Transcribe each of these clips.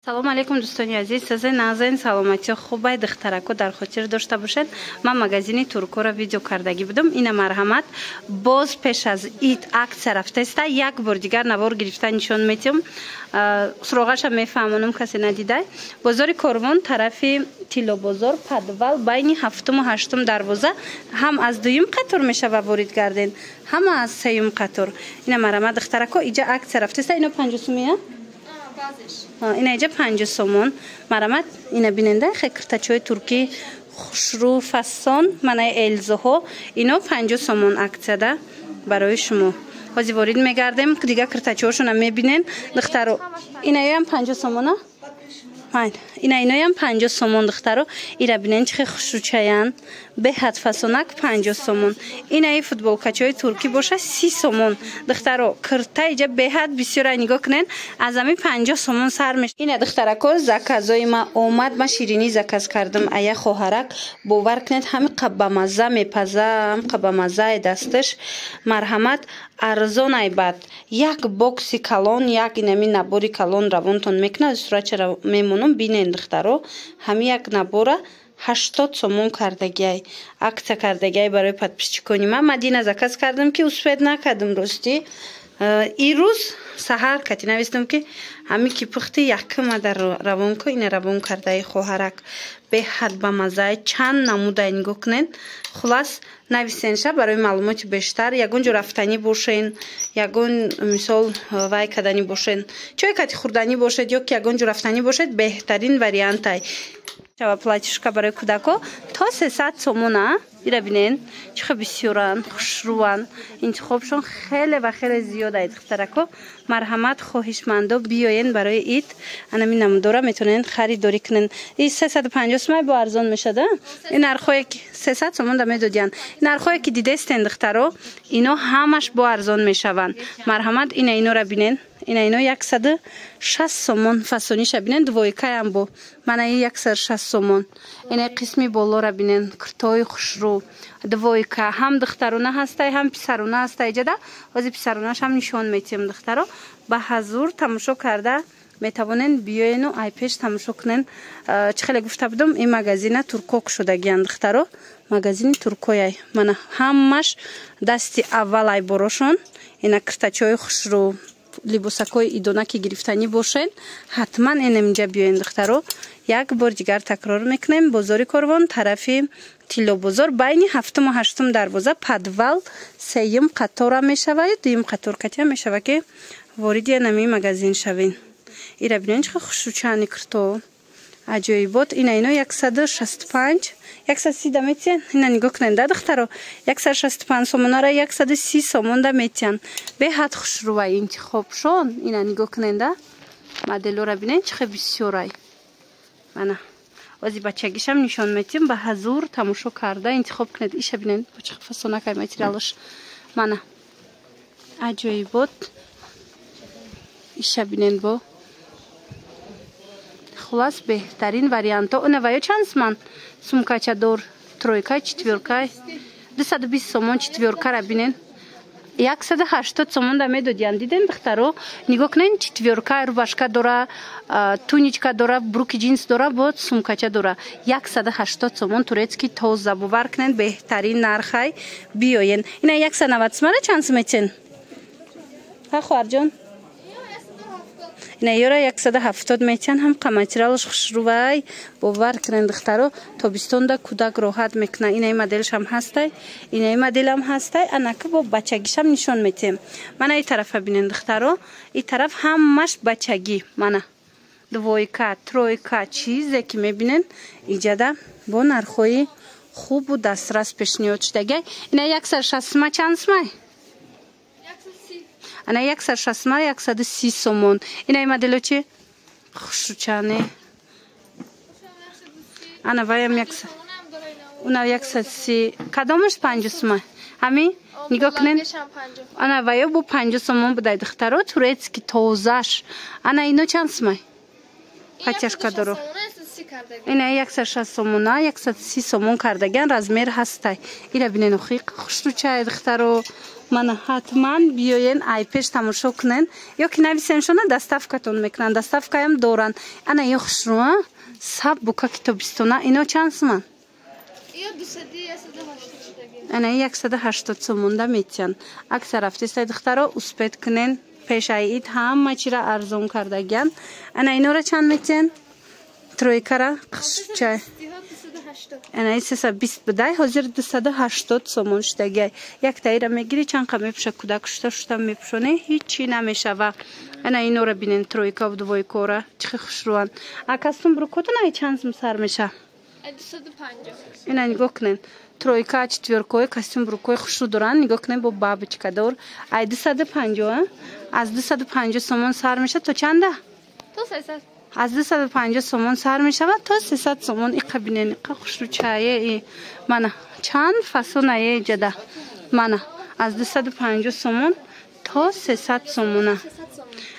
Салому алейкум, дӯстони азиз, сазе назен, саломатӣ хубай, духтарако, дар хотир дошта бошед, ман магазини туркоро видео кардагӣ будам. Ина, марҳамат, боз пеш аз ид аксия рафтаиста, як бор дигар навор гирифта нишон метиҳам, суроғаша мефаҳмонам, касе надидай. Бозори Корвон, тарафи Тиллобозор, подвал, байни ҳафтуму ҳаштум дарвоза, ҳам аз дуюм қатор мешава ворид гарден, ҳама аз сеюм қатор. Ина, марҳамат, духтарако, иҷа аксия рафтаиста. Ино 50 сумия, ина иҷа 50 сомон. Марҳамат, ина биненда, хе киртачои туркӣ хушрӯ, фасон, манаи элзоҳо, ино 50 сомон аксияда барои шумо. Ҳозир ворид мегардем, дига киртачоҳошона мебинен, духтаро. Инаёям 50 сомона, ина иноям 50 сомон. Духтаро, ира бинен, чӣ хе хушрӯчаян, беҳад фасонак, 50 сомон. Инаи футболкачои туркӣ боша, 30 сомон. Духтаро, кирта иҷа беҳад бисёра, нигоҳ кунен, аз ами 50 сомон сар меш. Ина, духтарако, заказои ма омад. Ма ширинӣ заказ кардам, ая хоҳарак, бовар кунед, ҳами қабамазза мепаза, ҳам қабамаззаи дасташ. Марҳамат, арзон айбад, як бокси калон, як инами набори калон равонтон мекунад. Суратчара мемонам, бинен, духтаро. Ҳами як набора 80 сомон кардагиай, аксия кардагиай барои подписчикони ман. Мадина заказ кардам, ки успеть накардам, ростӣ. Ирӯз саҳар кати навистам, ки ҳами ки пухти, якма дар равон ку. Ина равон кардаи хоҳарак, беҳад ба маззаи, чанд намудай, нигоҳ кунен. Хулас, нависенша барои маълумоти бештар. Ягон ҷо рафтанӣ бошен, ягон мисол вай карданӣ бошен, чой кати хӯрданӣ бошед ё ки ягон ҷо рафтанӣ бошед, беҳтарин вариантай. Шава платьишка барои кӯдако то 300 сомона. Ира бинен, чӣ хел бисёранд, хушрӯанд, интихобшон хеле ва хеле зиёд ай. Духтарако, марҳамат, хоҳишмандо биёен, барои ид анами намудора метавонен харидорӣ кунен. И 350 сомон бо арзон мешада. Ин нархое ки 300 сомон да медодиянд, нархое ки дидестен, духтаро, ино ҳамаш бо арзон мешаванд. Марҳамат, ина инора бинен, ина ино 160 сомон. Фасониша бинен, двойкаям бо мана и 160 сомон. Ина қисми болора бинен, киртои хушрӯ, двойка, ҳам духтарона ҳастай, ҳам писарона ҳастай. Ҷада ҳозир писаронашам нишон метиҳем. Духтаро, ба ҳазур тамошо карда метавонен, биёену айпеш тамошо кунен. Чӣ хеле гуфта будам, ин магазина туркок шудагиян, духтаро, магазини туркояй. Мана ҳамаш дасти аввал айборошон. Ина киртачои хушрӯ, либосакҳои идона ки гирифтанӣ бошед, ҳатман инаминҷа биёен. Духтаро, як бор дигар такрор мекунем: бозори Корвон, тарафи Тиллобозор, байни ҳафтуму ҳаштум дарвоза, подвал, сеюм қатора мешава ё дуюм қатор катия мешава, ки вориди анами магазин шавен. Ира бинен, чӣ хушрӯчани кирто, аҷоибот. Ина ино 165, 130 да метиҳан. Ина нигоҳ кунед да, духтаро, 165 сомонара 130 сомон да метиҳан. Беҳад хушрӯвай интихобшон. Ина нигоҳ кунед да, моделора бинен, чӣ хел бисёрай. Мана ози бачагишам нишон метиҳам, ба ҳазур тамошо карда интихоб кунед. Иша бинен, чӣ фасонакай материалаш, мана аҷоибот. Иша бинен бо. Хулас, беҳтарин вариантҳо. Она ваё чанд суман сумкача дор, тройка, четвёрка? 220 сомон. Четвёркара бинен, 180 сомон да медодиян. Диден, духтаро, нигоҳ кунен, четвёрка, рубашка дора, туничка дора, брюки джинс дора, бо сумкача дора, 180 сомон, турецкий, тоза. Бовар кунен, беҳтарин нархай, биёен. Ина 190 сомона чанд сум метен, ҳа, хоҳарҷон? Ина ёра 170 метиҳан. Ҳам материалаш хушрӯвай. Бовар кунен, духтаро, тобистонда кӯдак роҳат мекунад. Инаи моделшам ҳастай, инаи моделам ҳастай. Анаки бо бачагишам нишон метиҳем. Мана и тарафа бинен, духтаро, и тараф ҳамаш бачагӣ. Мана двойка, тройка, чизе ки мебинен, иҷада бо нархҳои хубу дастрас пешниҳод шудагай. Ина 160 сума чанд сумай? Ана 160 сума, 130 сомон. Инаи модело чи хушрӯчане. Ана ваям уна 130. Кадомаш 50 сума? Ҳами нигоҳ кунен, ана ваё бо 50 сомон будай, духтаро, турецкий, тозаш. Ана ино чанд сумай? Подтяжка доро. Ина 160 сомона, 130 сомон кардагиан, размер ҳастай. Ира бинен охи хушрӯчай, духтаро. Мана ҳатман биёен, ай пеш тамошо кунен ё ки нависеншона, доставкатон мекунанд, доставкаям доранд. Ана ё хушрӯ, саб бука китобистона. Ино чанд суман? Ана 180 сомонда метиҳанд. Акция рафтестай, духтаро, успеть кунен. Пешаи ид ҳама чира арзон кардагиан. Ана инора чанд метиҳен? Тройкара чай ана 320 будай, ҳозир 280 сомон шудагиай. Яктаира мегирӣ, чанд қа мепӯша, кӯдак шута шута мепӯшоне, ҳичи намешава. Ана инора бинен, тройка, двойкора чӣ хушрӯанд. А костюм брюкотон ай чанд сум сар меша? Ина нигоҳ кунен, тройка, четвёркои костюм брюкои хушрӯ доранд. Нигоҳ кунен, бо бабочка дор. Ай 250, аз 250 сомон сар меша то чанда? Аз 250 сомон сар мешавад то 300 сомон. Иқа бинен, иқа хушрӯчае. Мана чанд фасонае ҷада. Мана аз 250 сомон то 300 сомона.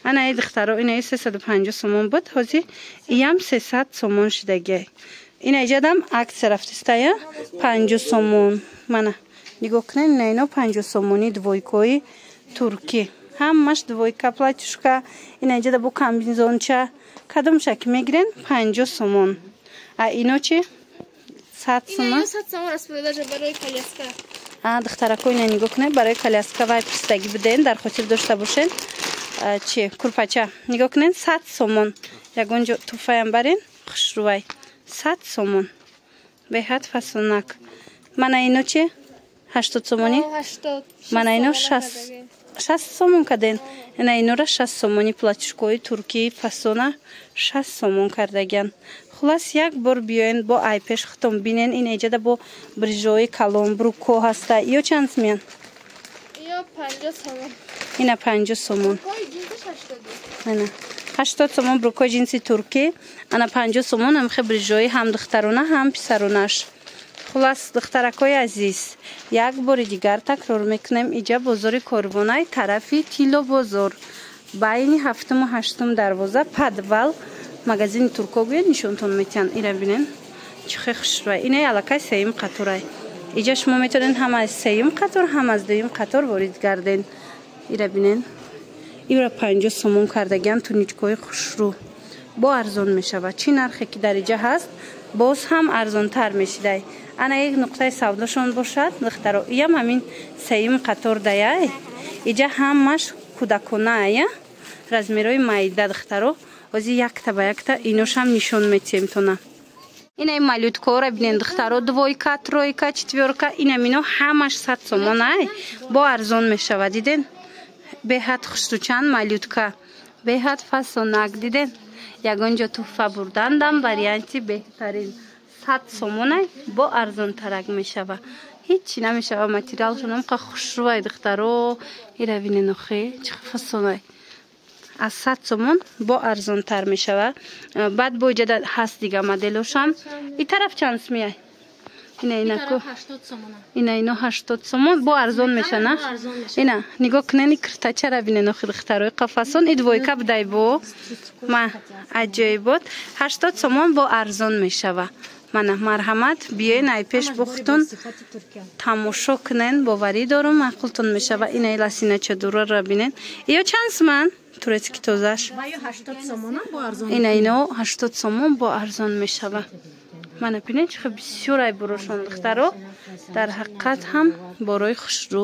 Ана и духтаро, ина 350 сомон буд, ҳозир иям 300 сомон шудагиай. Ина иҷадам акция рафтистая, 50 сомон. Мана нигоҳ кунед, ина ино 50 сомони, двойкои туркӣ, ҳамаш двойка, платьюшка. Ина иҷада бо комбинезонча, кадомша ки мегирен, 50 сомон. А ино чи, 100 сомон? Духтарако, ина нигоҳ кунед, барои коляска вай пистагӣ буден, дар хотир дошта бошен. Чи курпача нигоҳ кунед, 100 сомон. Ягон ҷо туфаям барен, хушрӯвай, 100 сомон, беҳад фасонак. Мана ино чи, 80 сомонӣ? Мана ино 60 сомон карден. Ина инора 60 сомони, платьюшкои туркии фасона 60 сомон кардагиан. Хулас, як бор биёен, бо ай пеш худтон бинен. Ин эҷада бо брижои калон, бруко ҳаста. Ё чанд сумиян? Ина 50 сомон. Ина 80 сомон брукои ҷинси туркӣ, ана 50 сомон амхе брижои, ҳам духтарона, ҳам писаронаш. Хулас, духтаракҳои азиз, як бори дигар такрор мекунем: иҷа бозори Корвонай, тарафи Тилло бозор, байни ҳафтуму ҳаштум дарвоза, подвал, магазини турко гӯяд, нишонтон метиҳанд. Ира бинен, чӣ хе хушрӯай. Инаи аллакай сеюм қаторай. Иҷа шумо метавонед ҳам аз сеюм қатор, ҳам аз дуюм қатор ворид гарден. Ира бинен, ира 50 сомон кардагиан, туничкои хушрӯ, бо арзон мешавад. Чӣ нархе ки дар иҷа ҳаст, боз ҳам арзонтар мешидай. Ана як нуқтаи савдошон бошад, духтаро, иям ҳамин сеюм қатор даяй. Иҷа ҳамаш кӯдаконаая, размерои майда. Духтаро, ҳозир якта ба якта иношам нишон метиҳем тона. Инаи малюткаора бинен, духтаро, двойка, тройка, четвёрка, инам ино ҳамаш 100 сомонай, бо арзон мешавад. Диден, беҳад хушрӯчанд, малютка беҳад фасонак. Диден, ягон ҷо туҳфа бурдандам варианти беҳтарин, 100 сомонай, бо арзонтарак мешава, ҳичи намешава. Материалшон амқа хушрӯвай, духтаро. Ира бинен охе, чӣ фасонай, аз 100 сомон бо арзонтар мешава. Баъд бо иҷада ҳаст дига моделошам. И тараф чанд сумияй? Ина инаку, ина ино 80 сомон, бо арзон мешана. Ина нигоҳ кунен, киртачара бинен охи, духтарои, қафасон. И двойка будай, бо ма аҷоибот, 80 сомон, бо арзон мешава. Мана марҳамат, биёен, ай пеш бухтун тамошо кунен, боварӣ дорум, маъқултон мешава. Ина ласина чадурара бинен. Ё чанд суман турецкий тозаш? Ина ино 80 сомон, бо арзон мешава. Мана бинен, чӣ бисёр ай борошон, духтаро. Дар ҳақиқат ҳам борои хушрӯ,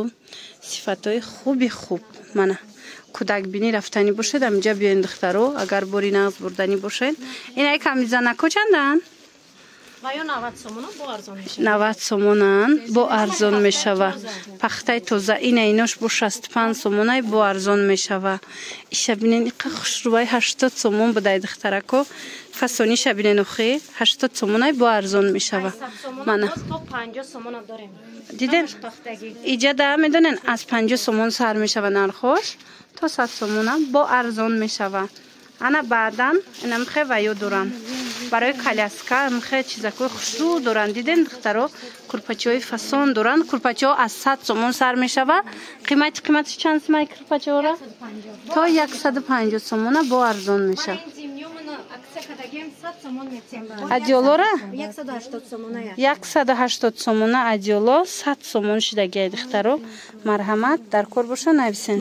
сифатҳои хуби хуб. Мана кӯдакбинӣ рафтанӣ бошед, аминҷа биёен, духтаро, агар бори нағз бурданӣ бошед. Ина камизанако чанданд? 90 сомонанд, бо арзон мешава. Пахтаи тоза. Ина инош бо 65 сомонай, бо арзон мешава. Иша бинен, иқа хушрӯвай, 80 сомон будай, духтарако. Фасониша бинен охи, 80 сомонай, бо арзон мешава. Мана диден, иҷада медонен, аз 50 сомон сар мешава нархош то 100 сомона, бо арзон мешава. Ана баъдан инамхе ваё доранд, барои коляска мхе чизакои хушрӯ доранд. Диден, духтаро, курпачаҳои фасон доранд. Курпачаҳо аз 100 сомон сар мешава. Қиматиш чанд сумай курпачаҳора? То 150 сомона, бо арзон мешава. Одеялора 180 сомона, одеяло 100 сомон шидагиай, духтаро. Марҳамат, дар кор боша, нависен.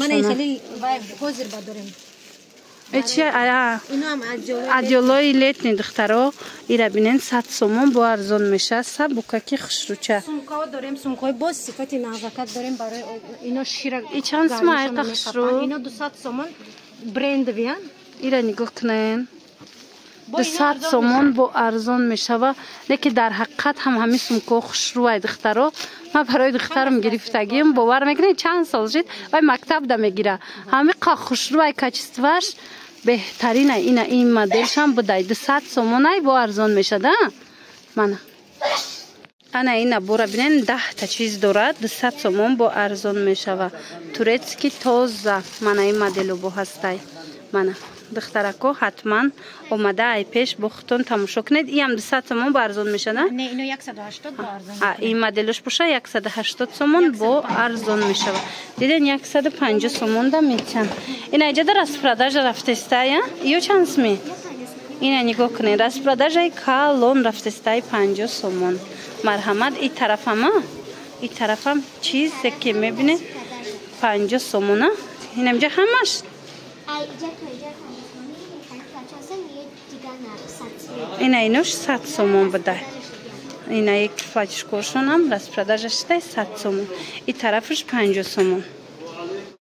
Чи одеялои летний, духтаро, ира бинен, 100 сомон, бо арзон меша, сабукаки, хушруча. Сумкао дорем, сумкаи боз сифати навакат дорем барои ино, шира. И чанд сума, айқа хушру? Ино 200 сомон, брендовиян. Ира нигоҳ кунен, 200 сомон, бо арзон мешава. Лекин дар ҳақиқат ҳам ҳамин сумкао хушрӯай, духтаро. Ман барои духтарам гирифтагим, бовар мекунед, чанд сол шид, вай мактабда мегира, ҳамиқа хушрӯай, качестваш беҳтарина. Ина, ин моделшам будай, 200 сомонай, бо арзон мешада. Мана, ана ина бора бинен, 10-та чиз дорад, 200 сомон, бо арзон мешава, турецкий, тоза. Мана ин моделу бо ҳастай. Мана, духтарако, ҳатман омада ай пеш бо худтон тамошо кунед. Иам 200 сомон, бо арзон мешада. Ин моделош боша 180 сомон, бо арзон мешава. Диден, 150 сомон да метиҳанд. Ина иҷада распродажа рафтестая. Ё чанд сми? Ина нигоҳ кунед, распродажаи калон рафтестай, 50 сомон. Марҳамат, и тарафама, и тарафам чизе ки мебинед, 50 сомона. Инамҷа ҳамаш. Ина инош 100 сомон буда. Ина як флачкошонам распродажа шудай, 100 сомон. И тарафаш 50 сомон.